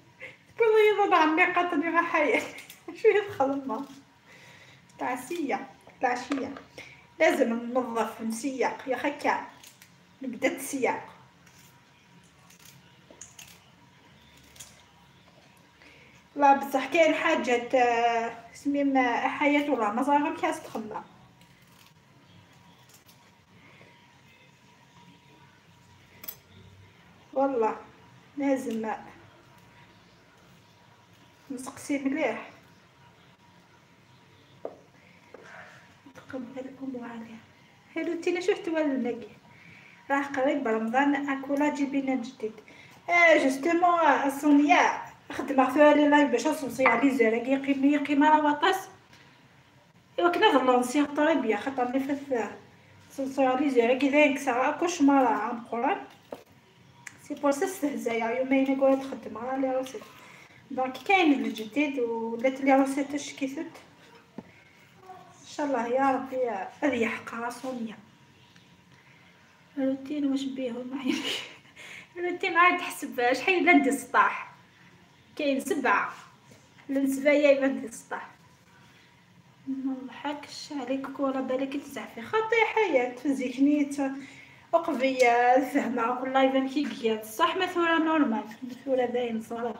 كل يضل عمي قاتلني مع حياتي شو يدخل العشية. العشية لازم ننظف نسيق يا خكا، نبدا السياق. لا بصح كاين حاجة سميم حياة والله ما صغيرة كاس تخمم. والله لازم نسقسي مليح. تقبل الأم عليها هلو تينا شفت ولا راه قريب رمضان اكولا جيبينا جديد. justement سونيا خدمة فيها les lives باش نصيع les heures كي قيمة راه واطاس. ايوا كنا غنلونسي très bien خاطر اللي فات نصيع les heures كي داير كسا كلش ما راه عام قران c'est pour ça استهزايا يومين كوا تخدم راه les recettes. donc كاين الجديد ولات les recettes شكيتت ان شاء الله يا ربي هذه يحقها سونيا. روتين واش بيهم عيني روتين عاد تحسب شحال لاندي السطاح كاين 7 لنسبايا يبان السطاح. ما نضحكش عليك كورة بالك تزعفي خاطي حياة فزيكني وقفي الفهمه والله يبان كي قياد صح مثوره نورمال مثوره باين صرا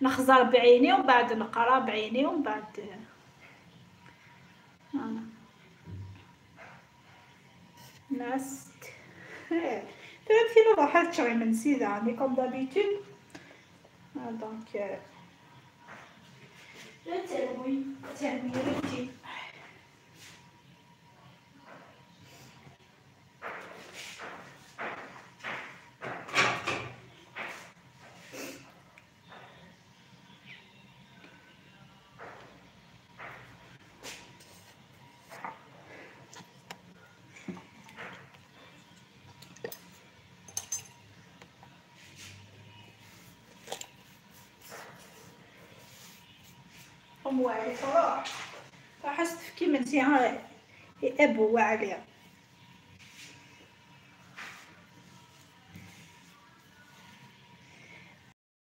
نخزر بعيني ومن بعد نقرا بعيني ومن بعد نعست. فهمتي نروح تشري من سيدا mais comme d'habitude donc لا تروي تروي روتين. ام وعلي صراحة حست في كيما نسيها ابو وعلي.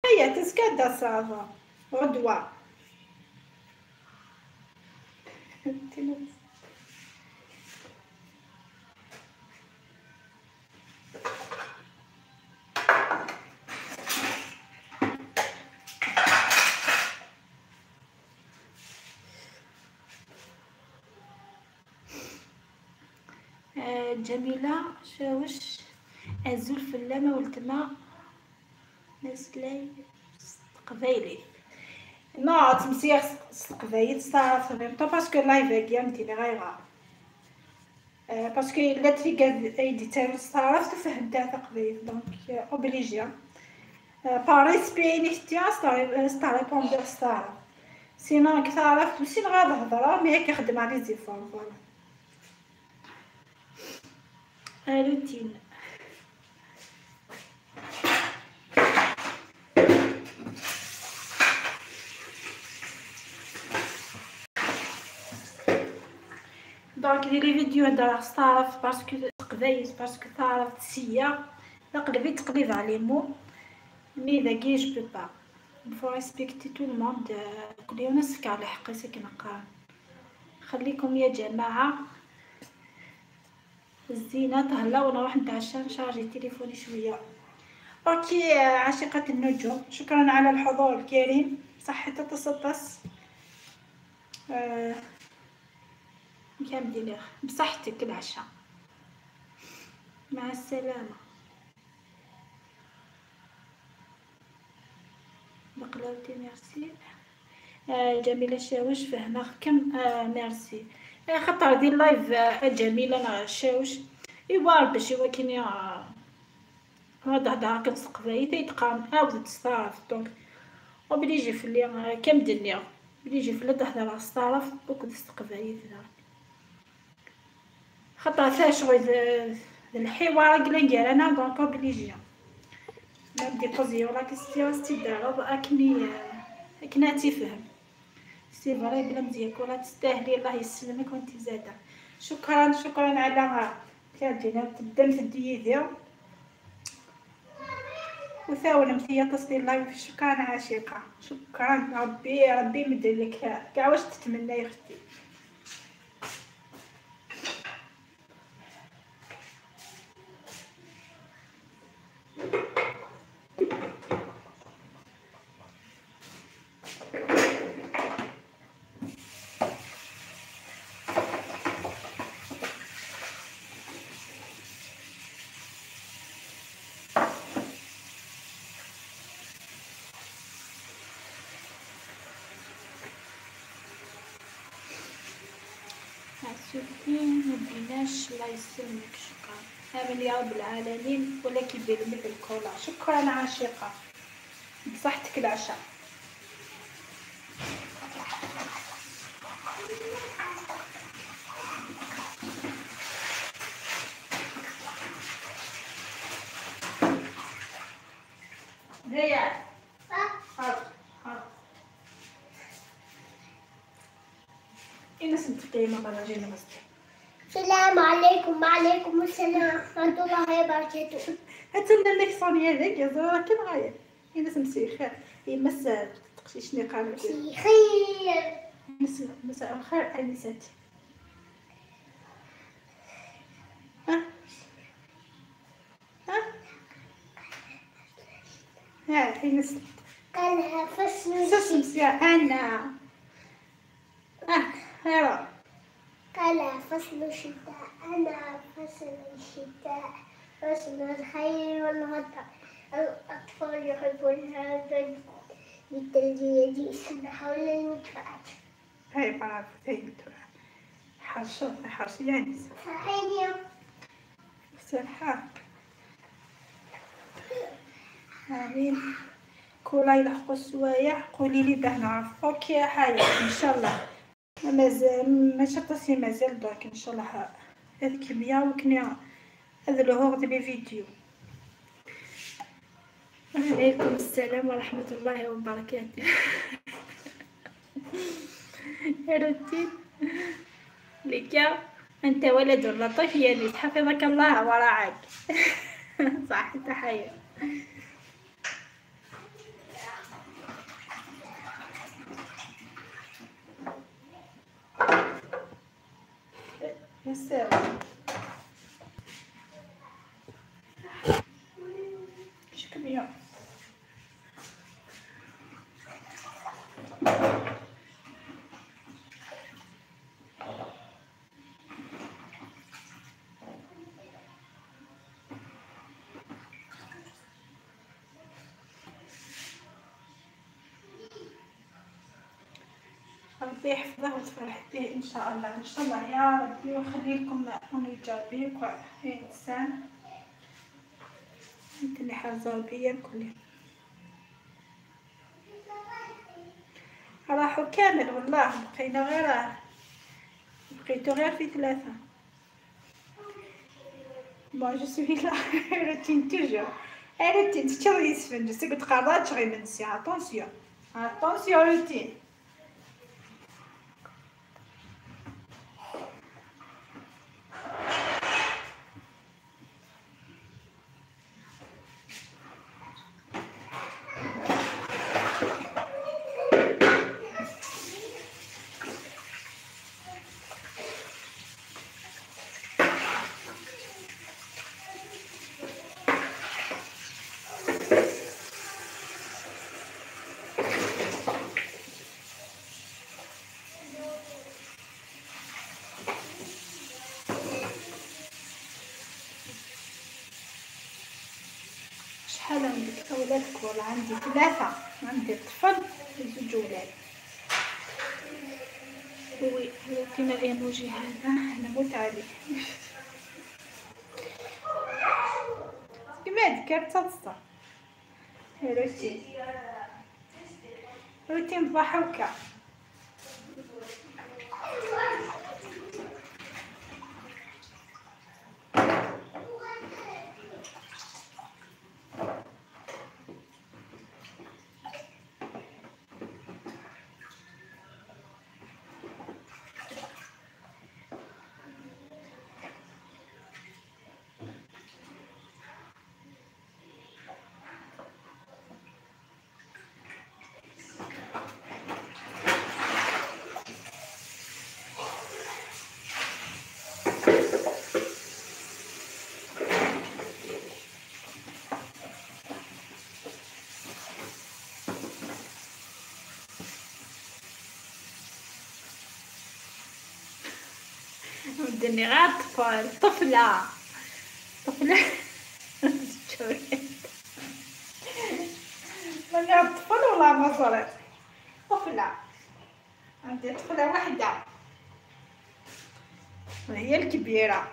هيا تسكادا صافا غدوة. جميلة شاوش أزول فلامة ولتما نسلاي قبايلي نو تمسيغ قبايل تعرف ميم طون parce que live كيام ديني غير parce que لا تريكا ايدي تاع تعرف تفهم تاع قبايل donc obligé par respect نيتيا ستار répondre ستار sinon كي تعرف ماشي غير الهضرة mais كيخدم على les efforts voilà روتين. donc ديري فيديو هذا خص تعرف parce que تقبايز parce que تعرف تسيا تقلبي تقلب على les mots mais داكي je peux pas faut respecter tout le monde. كل يوم نسكر على حقي ساكن نقرا. خليكم يا جماعة الزينة تهلا ونروح نتعشى نشارجي تليفوني شوية. OK عاشقة النجوم، شكرا على الحضور الكريم. صحة تتصطس كامل بصحتك العشاء، مع السلامة. بقلاوتي ميرسي. جميلة شاوش فهمة كم ميرسي. خطر دي ال live جميلة انا شاوش ايوا باش ولكن يا هذا كنسقباي تيتقام عاود تصرف donc obligé في اللي كم دنيا obligé في اللي تهضر الصرف وكنت تستقباي خاطر فيها شغل الحوار كلا انا donc obligé même déposer la question ستي اكني اكنا تفهم c'est vrai بلا مزيان ولا تستاهلي. الله يسلمك وانت زاده. شكرا شكرا على كانت تبدا تدي وثاونا مثيا تصلي live. شكرا عاشقه، شكرا. ربي ربي يمدلك كاع واش تتمنى يا اختي. ما بيناش. الله يسلمك شكرا. امين يا رب العالمين. ولكن بالمثل الكولا. شكرا عاشقه، بصحتك العشاء. هيا السلام عليكم. وعليكم السلام ورحمة الله وبركاته. أتمنى لك صوني هذاك يا زهرة كي غاية. إنس مسي خير. يمس تقشيشني قال مسي خير. مساء الخير أنستي. ها ها ها إنس قالها فصل سمسي أنا. هيرا قال فصل الشتاء. أنا فصل الشتاء فصل الخير والمطر. الأطفال يحبون هذا بالثلج يجلسون حول المدفأة. هاي برافو ثاني حرش حرش يعني صحيح صحة. آمين. كولا يلحقوا السوايع قولي لي باه نعرف. OK يا حياة إن شاء الله. مازال ماشي طاسي مازال donc ان شاء الله هاد الكمية وكنا هذا الهور ديال فيديو. وعليكم السلام ورحمة الله وبركاته. روتين لك انت ولد لطيف يا نيس، حفظك الله ورعاك. صح تحية. يا شكرا. ربي يحفظه وتفرح به ان شاء الله. ان شاء الله يا ربي ويخلي لكم ونجابيك انسان انت اللي حافظه بيا كل راحوا كامل والله. بقينا غير بقيتو غير في ثلاثة. bon je suis là روتين toujours روتين تشري يسفن جو سي تقرا تشري من سي attention attention روتين. شحال عندك أولادك؟ والله عندي 3، عندي طفل وزوج ولاد. oui كيما الايموجي هذا نموت عليه. كيما ذكرت تصدق روتين روتين ضحوكة. ودني غير طفل طفلة طفلة ولا طفل ولا ما صرت طفلة. عندي طفلة واحدة وهي الكبيرة.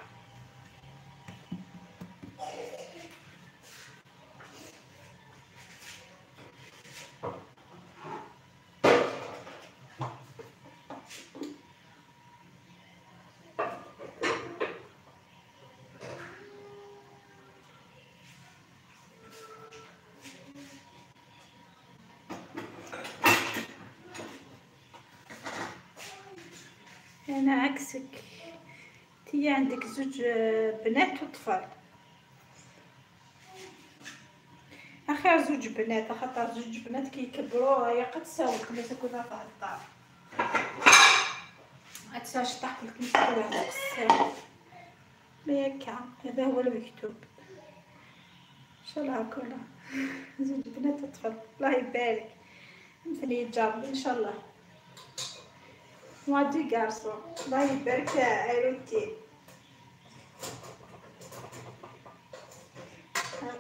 أنا عكسك، انتي عندك زوج بنات وطفل. أخير زوج بنات، خاطر زوج بنات كي يكبروا هي قد تساوي كما تكون في الدار. غتساش طاح لك مسكوه الساعة. ميكا هذا هو المكتوب. إن شاء الله كلها زوج بنات وطفل، الله يبارك. مثل يجرب إن شاء الله. moi deux garçons، الله يبارك روتين.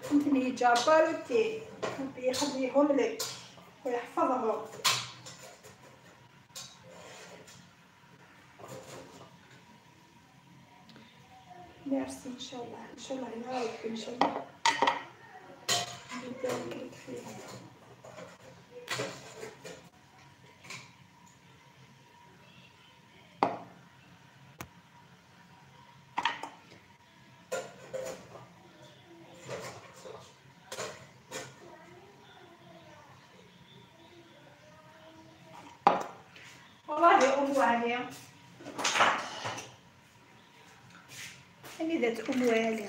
فهمتني جابا روتين، ربي يخليهم لك ويحفظهم. ميرسي ان شاء الله، ان شاء الله يا ربي، ان شاء الله يبارك لك فيهم. والله أم والية، أني ذات أم والية.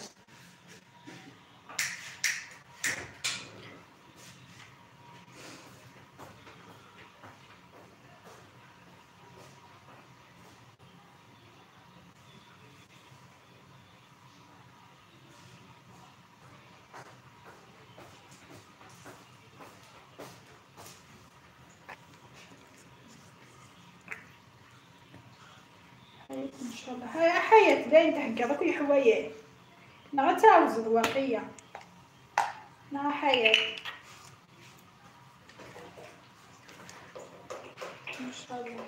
ان شاء الله هاي حياة باين تحكي كل حوايج نا تعاوز الواقية نا حياة ان شاء الله.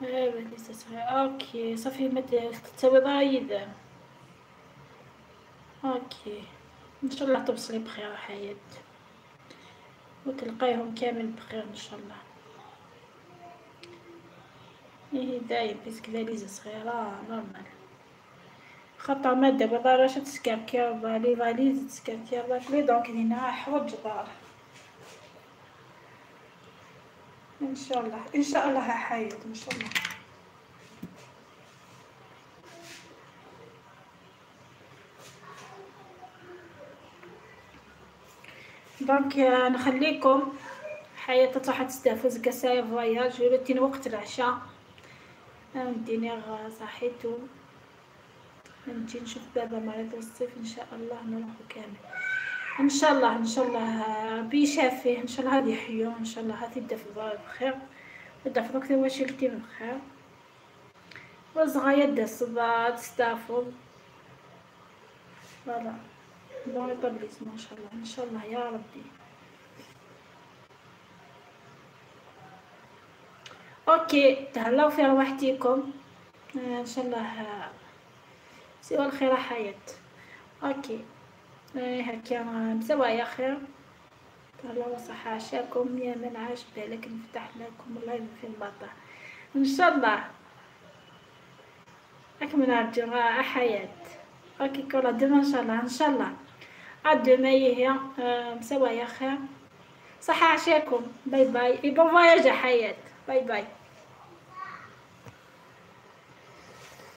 ليس صغير. OK صافي ما تساوي ضايد. OK ان شاء الله توصلي بخير حياة وتلقايهم كامل بخير ان شاء الله. ايه دايم parce que valise صغيرة normal، خاطر ما دابا ضراش تسكركر les valises تسكركر لي donc هنا حوج دار. ان شاء الله ان شاء الله حياة ان شاء الله. donc نخليكم حياة تروح تستفز كسايا voyage ولاتين وقت العشاء نديني صحيتو نجي نشوف بابا مريض الصيف ان شاء الله نروحو كامل ان شاء الله. ان شاء الله ربي يشافيه ان شاء الله، هادي يحيو ان شاء الله، هادي يبدا في الدار بخير، بدا في دوك واش يلتيم بخير. وصغايا دا الصباط تستافو voilà bon rétablissement ان شاء الله ان شاء الله يا ربي. OK تهلاو في رواحتكم ان شاء الله، سوى الخير حياة. OK هكا مسوا يا خير، تهلاو وصحة عشاكم يا من عاش بالك نفتح لكم ال live في البطا ان شاء الله. اكمل نرجع حياة. OK كولا demain ان شاء الله ان شاء الله à demain هي مسوا يا خير، صحة عشاكم، bye bye et bon voyage حياة، bye bye.